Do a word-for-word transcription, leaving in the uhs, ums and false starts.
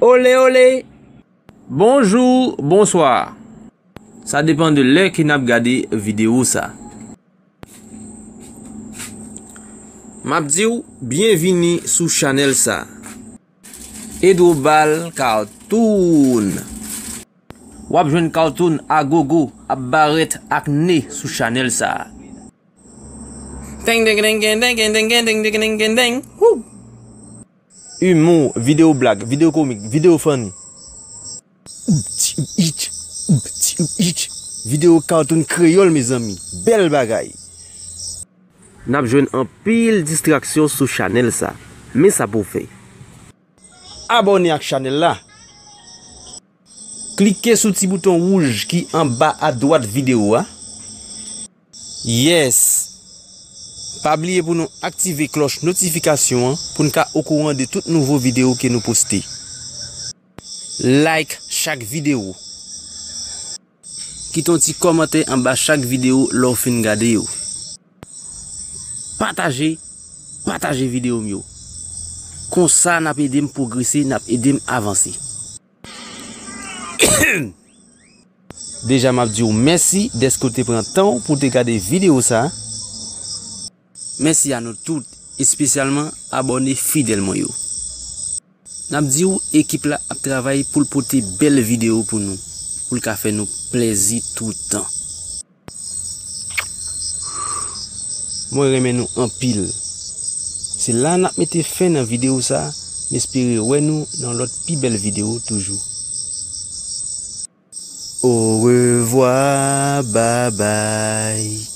Ole, ole! Bonjou, bonswa. Sa depann de lè ke n ap gade videyo sa. M ap di w byenvini sou chanèl sa. Edwobal Cartoon. W ap jwenn cartoon a gogo ap barèt ak ne sou chanèl sa. Teng, teng, teng, teng, teng, teng, teng, teng, teng, teng, teng, teng. Woo! Humour, videyo blag, videyo komik, videyo funny. Videyo cartoon kreyòl, mezanmi. Bèl bagay. N ap jwenn anpil distraksyon sou chanèl sa. Men sa pou w fè. Abòne ak chanèl la. Klike sou ti bouton wouj ki anba adwat videyo a. Yes! Pa bliye pou nou aktive klòch notifikasyon an pou n ka okouran de tout nouvo videyo ke nou poste. Like chak videyo. Kite yon ti kòmantè anba chak videyo lè w fin gade yo. Pataje, pataje videyo m yo. Konsa n ap ede m pwogrese, n ap ede m avanse. Deja m ap di w mèsi dèske w te pran tan w pou w te gade videyo sa. Mèsi a nou tout, espesyalman abòne fidèl mwen yo. N ap di w ekip la ap travay pou l pote bèl videyo pou nou, pou l ka fè nou plèzi toutan. Mwen renmen nou anpil. Se la n ap mete fen nan videyo sa, m espere wè nou nan lòt pi bèl videyo toujou. Orevwa, babay.